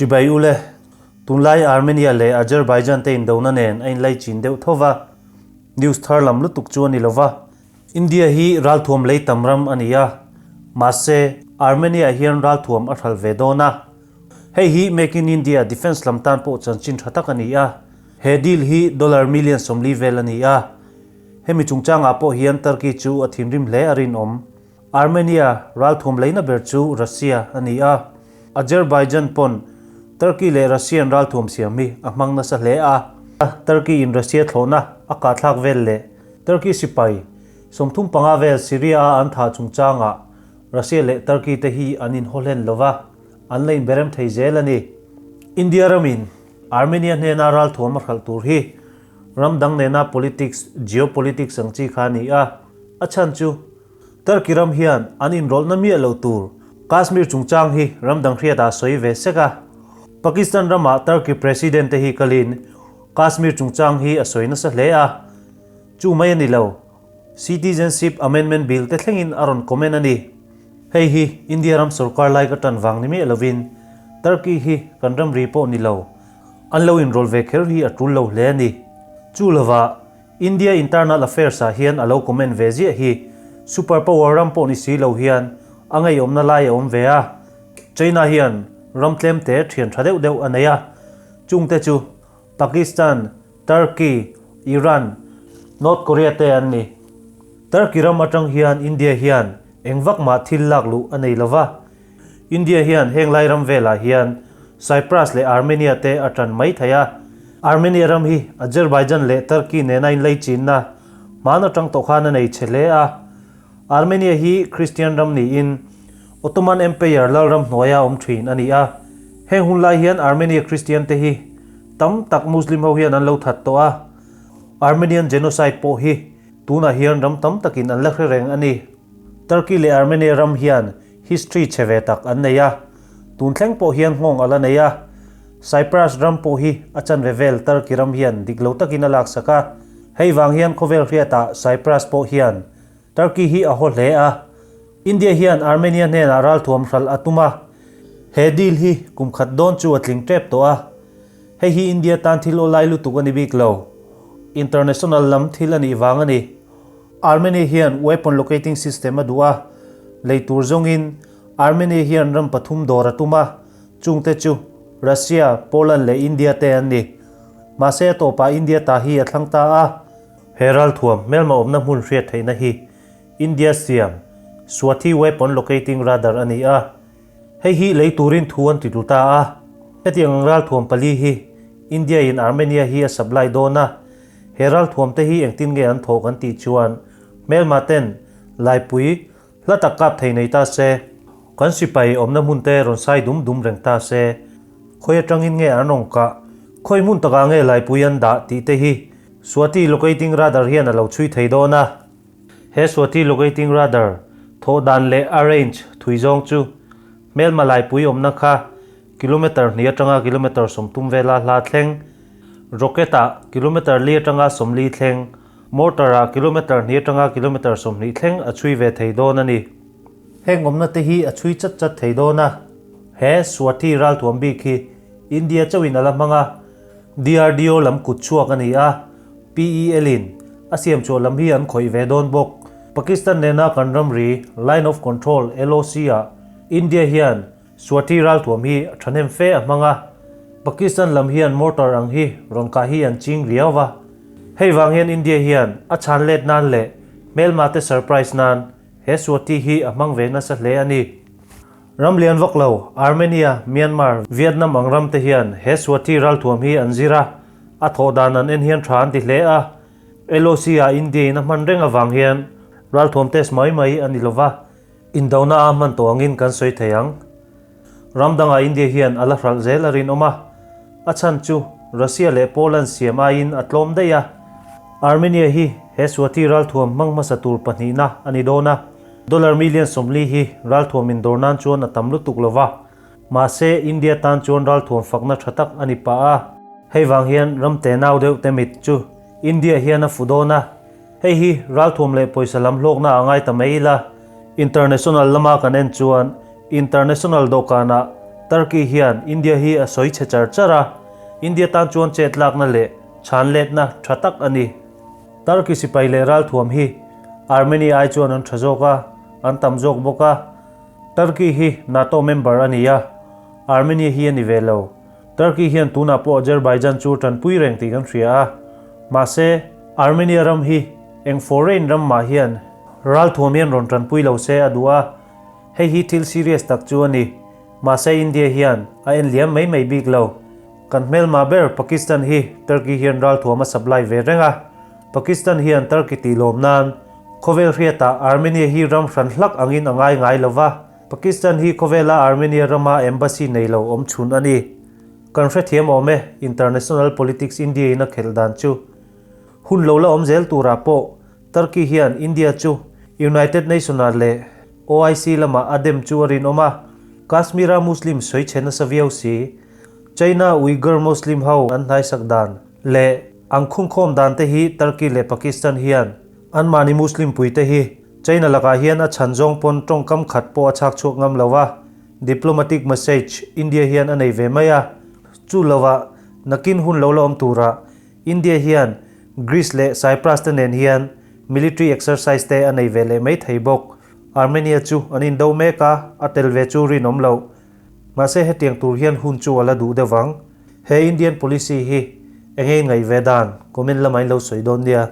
Chibai ule, tunlai Armenia leh Azerbaijan te indona nen a inlaichin deuh tho va, news thar lam lutuk chu a ni lo va. India hi ralthuam lei tam ram a ni a, mahse Armenia hian ralthuam a hral ve dawn a. Hei hi Make in India defence lam tan pawh chanchin tha tak a ni a, he deal hi dollar million 40 vel a ni a. Hemi chungchangah pawh hian Turkey chu a thinrim hle a rinawm. Armenia ralthuam leina ber chu Russia a ni a, Azerbaijan pawn Turkey leh Russian ralthuam siam hi a hmang nasa hle a. Turkey in Russia thlawhna a kahthlak vel leh Turkey sipai 35 vel Syria a an thah chungchangah Russia leh Turkey te hi an inhaw hlen lova, an la inberem thei zel a ni. India ramin Armenia hnena ralthuam a hralh tur hi ram dang nena politics, geopolitics ang chi kha a ni a, a chhan chu Turkey ram hian an inrawlhna miah lo tur Kashmir chungchang hi ram dang hriatah sawi ve sek a. Pakistan ramah Turkey President te hi kalin Kashmir chungchang hi a sawi nasa hle a. Chu mai a ni lo, Citizenship Amendment Bill te thlengin a rawn comment a ni. Hei hi India ram sorkar lai ka tan vang ni miah lovin Turkey hi kan ramri pawh ni lo, an lo inrawlh ve kher hi a tul lo hle a ni. Chu lovah India internal affairs ah hian a lo comment ve ziah hi super power ram pawh ni si lo hian a ngeiawmna lai a awm ve a, China hian ram tlem te thian tha deuh deuh a nei a, chungte chu Pakistan, Turkey, Iran, North Korea te an ni. Turkey ram atang hian India hian eng vak mah thil lak luh a nei lova, India hian heng lai ram velah hian Cyprus leh Armenia te a tan mai thei a. Armenia ram hi Azerbaijan leh Turkey nena inleichinna hmaan atang tawh khan a nei chhe hle a. Armenia hi Christian ram niin Ottoman Empire lalram hnuaia awm thin a ni a. Heng hun lai hian Armenia Christian te hi tam tak Muslim ho hian an lo that tawh a. Armenian Genocide pawh hi tunah hian ram tam takin an la hre reng a ni. Turkey leh Armenia ram hian history chhe ve tak an nei a, tun thleng pawh hian nghawng a la nei a. Cyprus ram pawh hi a chanve vel Turkey ram hian dik lo takin a laksak a, hei vang hian khawvel hriatah Cyprus pawh hian Turkey hi a haw hle a. India hian Armenia hnenah ralthuam hralh a tum a, he deal hi kum khat dawn chu a tling tep tawh a. Hei hi India tan thil awlai lutuk a ni bik lo, international lam thil a nih vang a ni. Armenia hian weapon locating system a duh a, lei tur zawngin Armenia hian ram pathum dawr a tum a, chungte chu Russia, Poland leh India te an ni. Mahse a tawpah India ta hi a thlang ta a. He ralthuam hmelma awmna hmun hriat theihna hi India siam Swathi Weapon Locating Radar a ni a, hei hi lei turin thu an ti tlu ta a. Hetiang ang ralthuam pali hi India in Armenia hi a supply dawn a, He ralthuam te hi engtin nge an thawh kan tih chuan hmelma ten Laipui hla tak kap thei nei ta se, kan sipai awmna hmun te rawn sai dum dum reng ta se, khawi atangin nge an rawn kah, khawi hmun takah nge Laipui an dah tih te hi Swati Locating Radar hian a lo chhui thei dawn a. He Swati Locating Radar thawh dan leh a range thui zawng chu hmelma Laipui awmna kha kilometer hnih atanga kilometer 30 vela hla thleng, Rocket ah kilometer li atanga 40 thleng, mortar ah kilometer hnih atanga kilometer 20 thleng a chhui ve thei dawn a ni. Heng awmna te hi a chhui chat chat thei dawn a. He Swati ralthuam bik hi India chauhin a la hmang a, DRDO lam kut chhuak a ni a, PEL in a siam chhuah lam hi an khawih ve dawn bawk. Pakistan nena kan ramri Line of Control, LOC, ah India hian Swati ralthuam hi thahnem fe a hmang a, Pakistan lam hian mortar ang hi rawn kah hi an ching riau va. Hei vang hian India hian a chhan let nan leh hmelma te surprise nan he Swati hi a hmang ve nasa hle a ni. Ram lian vak lo Armenia, Myanmar, Vietnam ang ram te hian he Swati ralthuam hi an zir a, a thawh dan an en hian tha an ti hle a. LOC ah India in a hman reng avang hian ralthuam test mai mai a ni lova. Indona a hman tawh angin kan sawi thei ang. Ram dangah India hian a la hralh zel a rinawm a, a chhan chu Russia leh Poland siam aiin a tlawm daih a. Armenia hi he Swati ralthuam hmang hmasa tur pahnihna a ni dawn a, dollar million 40 hi ralthuam indawr nan chuan a tam lutuk lo va, mahse India tan chuan ralthuam fakna tha tak a ni pah a. Hei vang hian ram tenau deuh te mit chu India hian a fu dawn a. Hei hi ralthuam leh pawisa lam hlawkna a ngai ta mai ila, international lama kan en chuan international dawhkanah Turkey hian India hi a sawi chhe char char a, India tan chuan chet lakna leh chhan letna tha tak a ni. Turkey sipai leh ralthuam hi Armenia ai chuan an tha zawk a, an tam zawk bawk a. Turkey hi NATO member a ni a, Armenia hi a ni ve lo. Turkey hian tunah pawh Azerbaijan chu tanpui reng tih kan hria a, mahse Armenia ram hi eng foreign ram mah hian ralthuam hian rawn tanpui lo se a duh a, hei hi thil serious tak chu a ni. Mahse India hian a en liam mai mai bik lo. Kan hmelma ber Pakistan hi Turkey hian ralthuam a supply ve reng a, Pakistan hian Turkey tih lawm nan khawvel hriatah Armenia hi ram hran hlak angin a ngai ngai lo va, Pakistan hi khawvela Armenia rama embassy nei lo awm chhun a ni. Kan hrethiam awm e, international politics India in a khelh dan chu. Hun lo la awm zel turah pawh Turkey hian India chu United Nation-ah leh OIC lamah a dem chu a rinawm a, Kashmir-a Muslim sawi chhe nasa viau si. China Uyghur Muslim ho an hnaisak dan leh an khungkhawm dan te hi Turkey leh Pakistan hian anmahni Muslim pui te hi China lakah hian a chhan zawng pawn tawngkam khat pawh a chhak chhuak ngam lo a, diplomatic message India hian a nei ve mai a. Chu lovah nakin hun lo la awm turah India hian Greece leh Cyprus te nen hian military exercise te a nei ve leh mai thei bawk. Armenia chu an indo mek a, a tel ve chu rinawm loh. Mahse hetiang tur hian hun chu a la duh deuh vang. He Indian policy hi enge in ngaih ve dan? Comment lamah in lo sawi dawn nia.